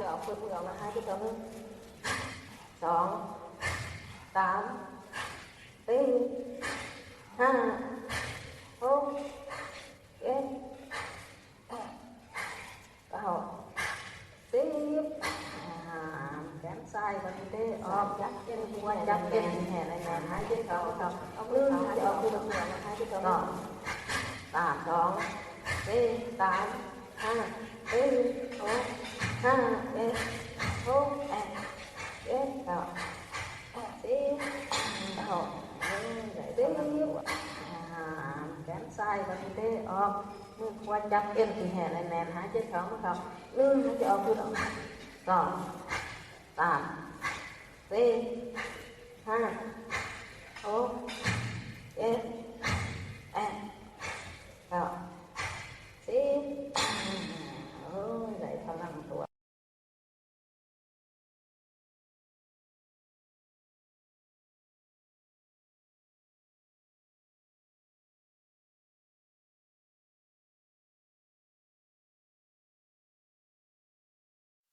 ອອກ ເປີດມືອອກ ແລ້ວຫາຍໃຈເຂົ້າ ໜຶ່ງ ສອງ ສາມ ສີ່ ຫ້າ ຫົກ ເຈັດ ແປດ ເກົ້າ ສິບ ອາ ແຂນຊ້າຍ ບັດນີ້ເຕະອອກ ຈັບເອັນ ຫົວຈັບເອັນທີ່ແຫ້ງແໜ້ນໆ ຫາຍໃຈເຂົ້າ ເຂົ້າ ເອົາມືເຂົ້າ ຫາຍໃຈອອກ ເປີດມືອອກ ຫາຍໃຈເຂົ້າ ສອງ ສາມ ສອງ ສີ່ ສາມ ຫ້າ ສີ່ ຫົກ ຫ້າ ເຈັດ ຫົກ ແປດ ເຈັດ ເກົ້າ ສິບ ເກົ້າ ເອີ ໄດ້ ສິບ ອາ ແຂນຊ້າຍ ບັດນີ້ເຕະອອກ ມືຂວາຈັບເອັນທີ່ແຫ້ງແໜ້ນໆ ຫາຍໃຈເຂົ້າ ມືເຂົ້າ ໜຶ່ງ ຫາຍໃຈອອກ ເປີດອອກ ສອງ ສາມ ສີ່ ຫ້າ ຫົກ ເຈັດ ແປດ ເກົ້າ ສິບ ໂອ້ຍ ໄດ້ພະລັງຕົວ.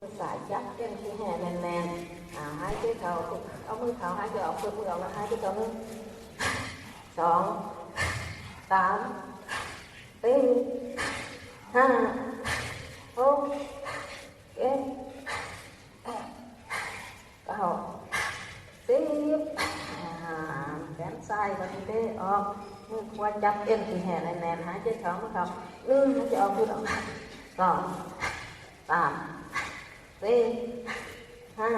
ມືຊ້າຍຈັບເອັນທີ່ແຫ້ງແໜ້ນໆ ອາ ຫາຍໃຈເຂົ້າ ເອົາມືເຂົ້າ ຫາຍໃຈອອກ ເປີດມືອອກ ແລ້ວຫາຍໃຈເຂົ້າ ໜຶ່ງ ສອງ ສາມ ສີ່ ຫ້າ ຫົກ ເຈັດ ແປດ ເກົ້າ ສິບ ອາ ແຂນຊ້າຍ ບັດນີ້ເຕະອອກ ມືຂວາຈັບເອັນທີ່ແຫ້ງແໜ້ນໆ ຫາຍໃຈເຂົ້າ ມືເຂົ້າ ໜຶ່ງ ຫາຍໃຈອອກ ເປີດອອກ ສອງ ສາມ ສີ່ ຫ້າ